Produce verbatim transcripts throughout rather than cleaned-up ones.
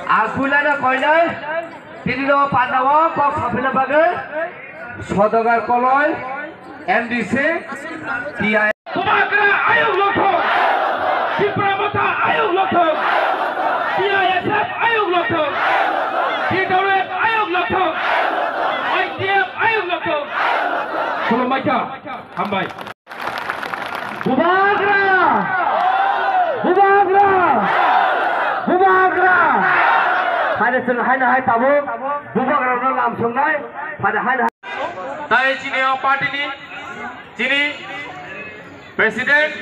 Ang puilano koinai, tini no panda o kok saphaina bagwi Sodagar Koloi, M D C, T I. Bubagra ayuk lothok, Tipra Motha ayuk lothok, T I S F ayuk lothok, T W F ayuk lothok, I T F ayuk lothok. Khulumbaikha, hambai. Bubagra! Bubagra! Bubagra! Haino chwng haino hai tabuk Bubagrano lam songnai, haino haino. Tai chini o party ni chini president,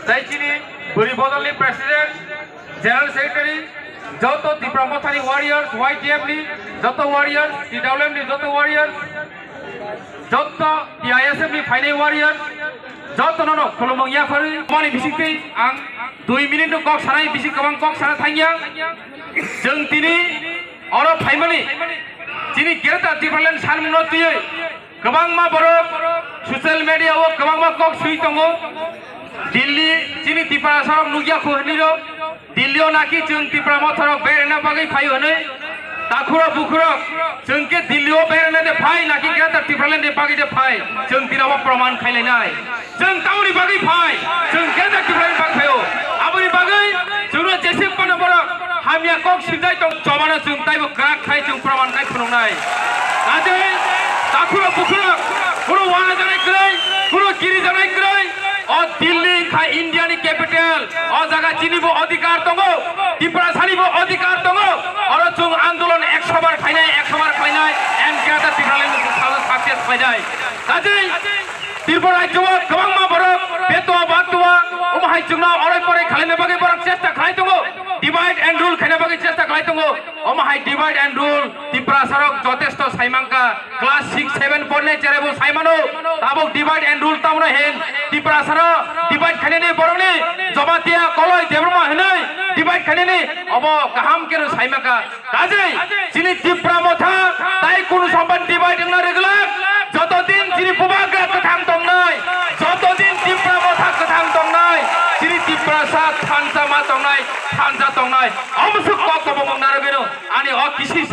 tai chini bwrwi bodol ni president, General Secretary, joto Tipra Mothani warriors, Y T F ni joto warriors, T W M ni joto warriors, joto T I S F ni phainai warriors, joto no no khulumung yaphari mani bisingtwi ang dui minute no kok sanai, bising kwbang kok sana thangya. Chwng tini oro phaimani chini Greater Tipraland sanmungno twiwi kwbangma borok social media o kwbangma kok swi tongo. Delhi chini Tiprasa rok nukya khu hinwi rok. Delhi o naki chwng Tipra Motha rok berana bagwi phaio hinwi. Takhurok bukhurok chwng khe Delhi o berana de phai naki Greater Tipraland ni bagwi de phai. Chwng tini obo proman khailainai. Chwng tamoni bagwi phai, chwng Greater Tipraland bagwi phaio. Aboni bagwi chwngno jesip phano borok hamya kok swijai tong chobano chwng taibo kwrak khai chwng proman khai phunuknai. Kaje takhurok bukhurok, kunu wana janai kwrwi, kunu kiri janai kwrwi, o Delhi kha India ni capital, o jaga chini bo adhikar tongo, Tiprasa ni bo adhikar tongo, oro chwng andolon ekso bar khainai, ekso bar khainai, and Greater Tipraland success khainai. Kaje Tripura rajyo o kwbangma borok betua baktua, omo hai chwngno orai porai khlaina bagwi borok chesta khlai tongo, divide and rule khlaina bagwi chesta khlai tongo. Omo hai divide and rule Tiprasa rok jotesto sai mankha, class six seven pornai cherai bo sai mano, tabuk divide and rule tamno hin Tiprasa rok divide khlainani borokni Jamatia, Koloi, Debbarma hinwi divide khlainani obo kaham khe no sai mankha. Kaje chini Tipra Motha tai kunu sompan divide wngna rwgwlak. Joto din chini Bubagra kwthang tongnai, joto din Tipra Motha kwthang tongnai, chini Tiprasa thansa ma tongnai, thansa tongnai. Omo swk kok tobok wngna rwgwino ani o kisi